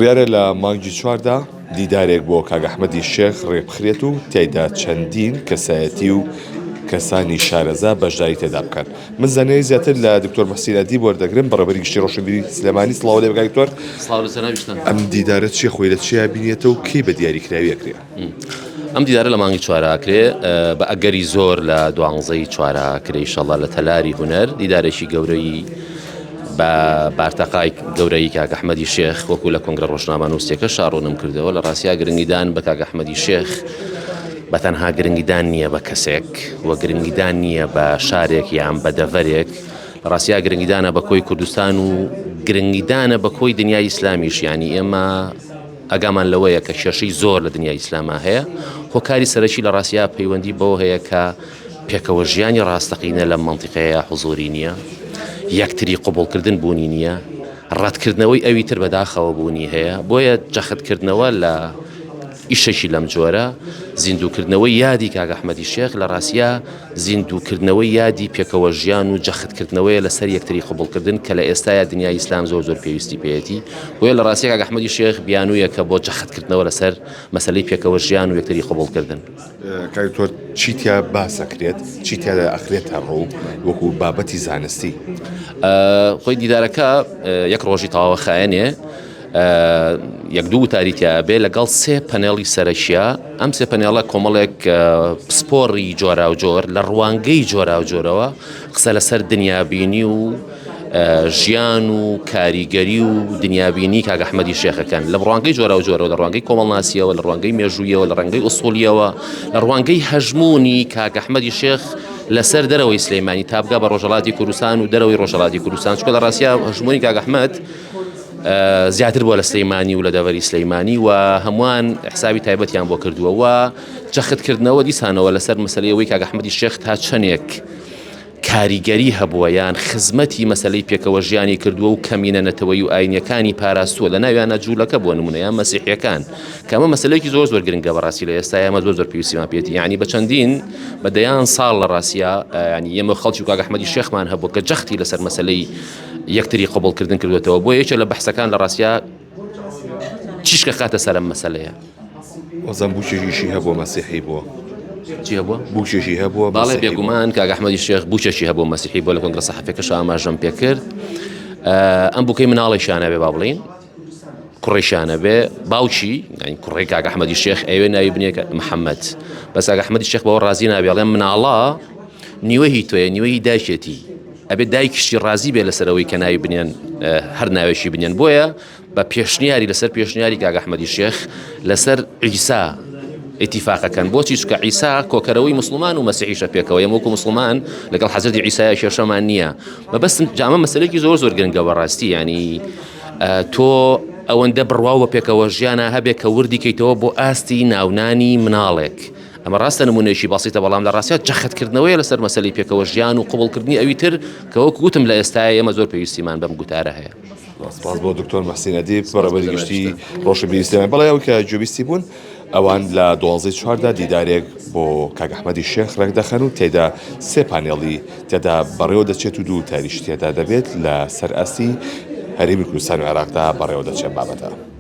بڕیارە لە مانگی چواردا دیدارێک بۆ کاک ئەحمەدی شێخ ڕێکبخرێت و تیایدا چەندین کەسایەتی و کەسانی شارەزا بەشداری تێدا بکەن. من زانیاری زیاتر لە دکتۆر موحسین ئەدیب وەردەگرم، بەڕێوەبەری گشتی ڕۆشنبیری سلێمانی. سڵاو لێ بکە دکتۆر. سڵاو لە جەنابیشتان. ئەم دیدارە چیە خۆی لە چیا بینێتەوە و کەی بە دیاریکراوی ئەکرێ؟ ئەم دیدارە لە مانگی چوارا ئەکرێ، بە ئەگەری زۆر لە دوانزەی چوارا ئەکرێ ئیشەڵا لە تەلاری هونەر، دیدارێکی گەورەی بە بارتەقای گەورەی کاک ئەحمەدی شێخ وەکو لە کۆنگرە ڕۆژنامەنووسیەکەشا ڕوونم کردەوە لە ڕاستیا گرنگیدان بە کاک ئەحمەدی شێخ بە تەنها گرنگیدان نییە بە کەسێک و گرنگیدان نییە بە شارێک یان بە دەڤەرێک لە ڕاستیا گرنگیدانە بە کۆی کوردستان و گرنگیدانە بە کۆی دنیای ئیسلامیش یانی ئێمە ئاگامان لەوەیە کە کێشەی زۆر لە دنیای ئیسلاما هەیە، هۆکاری سەرەکی لە ڕاستیا پەیوەندی بەوە هەیە کە پێکەوە ژیانی ڕاستەقینە لەم مەنتیقەیە حزوری نییە، یەکتری قبوڵکردن بوونی نییە، ڕەتکردنەوەی ئەوی تر بەداخەوە بوونی هەیە، بۆیە جەختکردنەوە لە ئیشێکی لەم جۆرە، زیندووکردنەوەی یادی کاک ئەحمەدی شێخ لە ڕاستیا زیندووکردنەوەی یادی پێکەوەژیان و جەختکردنەوەیە لەسەر یەکتری قبوڵکردن کە لە ئێستایا دنیای ئیسلام زۆر زۆر پێویستی پێیەتی، بۆیە لە ڕاستیا کاک ئەحمەدی شێخ بیانوویەکە بۆ جەختکردنەوە لەسەر مەسەلەی پێکەوەژیان و یەکتری قبوڵکردن. کاک دکتۆر چی تیا باس ئەکرێت؟ چی تیا ئەخرێتە ڕوو وەکو بابەتی زانستی؟ خۆی دیدارەکە یەک ڕۆژی تەواوە خایەنێ. یەک دوو وتاری تیا بێ لەگەڵ سێ پەنێڵی سەرەکیە ئەم سێ پەنێڵە کۆمەڵێک پسپۆڕی جۆراوجۆر لە ڕوانگەی جۆراوجۆرەوە قسە لەسەر دنیابینی و ژیان و کاریگەری و دنیابینی کاک ئەحمەدی شێخەکەن لە ڕوانگەی جۆراوجۆرەوە لە ڕوانگەی کۆمەڵناسیەوە لە ڕوانگەی مێژوویەوە لە ڕەنگەی ئوسوڵیەوە لە ڕوانگەی هەژمونی کاک ئەحمەدی شێخ لەسەر دەرەوەی سلەیمانی تا بگا بە ڕۆژهەڵاتی کوردستان و دەرەوەی ڕۆژهەڵاتی کوردستان چونکە لە ڕاستیا هەژمونی کاک ئەحمەد زیاتر بووە لە سلەیمانی و لە دەڤەری سلەیمانی و هەمووان حسابی تایبەتیان بۆ کردووە و جەختکردنەوە دیسانەوە لەسەر مەسەلەی ئەوەی کاک ئەحمەدی شێخ تا چەندێک کاریگەری هەبووە یان خزمەتی مەسەلەی پێکەوە ژیانی کردووە و کەمینە نەتەوەی و ئاینیەکانی پاراستووە لە ناویانە جوولەکە بۆ نمونە یان مەسیحیەکان کە ئەمە مەسەلەیەکی زۆر زۆر گرنگە بەڕاستی لە ئێستا ئێمە زۆر زۆر پێویستیمان پێێتی یعنی بە چەندین بە دەیان ساڵ لە ڕاستیا ینی ئێمە خەڵکی و کاک ئەحمەدی شێخمان هەبوو کە جەختی لەسەر مەسەلەی یەکتری قبوڵکردن کردوێتەوە بۆ یەکێ لە بەحسەکان لە ڕاستیا تیشکە خاتە سەر ئەم مەسەلەیە. وەزان بووکێکیشی هەبووە مەسیحی بووە. چی هەبووە؟ بووکێکی هەبووە باڵێ بێگومان کاک ئەحمەدی شێخ بووکێکی هەبوو مەسیحی بووە لە کۆنگرە سەحەفیەکەش ئاماژەم پێکرد ئەم بووکەی مناڵێکیان هەبێ با بڵێین کوڕێکیان هەبێ باوکی یانی کوڕی کاک ئەحمەدی شێخ ئەوێ ناوی بنێ محەممەد بەس کاک ئەحمەدی شێخ بەوە ڕازی نابێ ئەڵێ مناڵە نیوە هی تۆیە نیوە هی دایکێتی ئەبێ دایکیشی ڕازی بێ لەسەر ئەوەی کە ناوی بنێن هەر ناوێکی بنێن بۆیە بە پێشنیاری لەسەر پێشنیاری کاک ئەحمەدی شێخ لەسەر عیسا ئیتیفاقەکەن بۆچی چکە عیسا کۆکەرەوەی مسلمان و مەسیحیشە پێکەوە ئێمە وەکو مسلمان لەگەڵ حەزرەتی عیسایە کێشەمان نییە مەبەستم جامە مەسەلێکی زۆر زۆر گرنگە بەڕاستی ینی تۆ ئەوەندە بڕواو بە پێکەوە ژیانە هەبێ کە وردی کەیتەوە بۆ ئاستی ناونانی مناڵێک ئەمە ڕاستە نمونەیەکی بەسیتە بەڵام لە ڕاستیا جەختکردنەوەیە لەسەر مەسەلەی پێکەوە ژیان و قبوڵکردنی ئەوی تر کە وەک وتم لە ئێستایا ئێمە زۆر پێویستیمان بەم گوتارە هەیە. سپاس بۆ دکتۆر مەحسین ئەدیب بەڕێوەبەری گشتی ڕۆشنبیری سلێمانی. بەڵێ ئەوەی کە گوێبیستی بوون ئەوان لە دوانزەی چواردا دیدارێک بۆ کاک ئەحمەدی شێخ ڕێکدەخەن و تێیدا سێ پانێڵی تێدا بەڕێوە دەچێت و دوو وتاریش تێدا دەبێت لە سەر ئاستی هەرێمی کوردستان و عێراقدا بەڕێوە دەچێت بابەتە.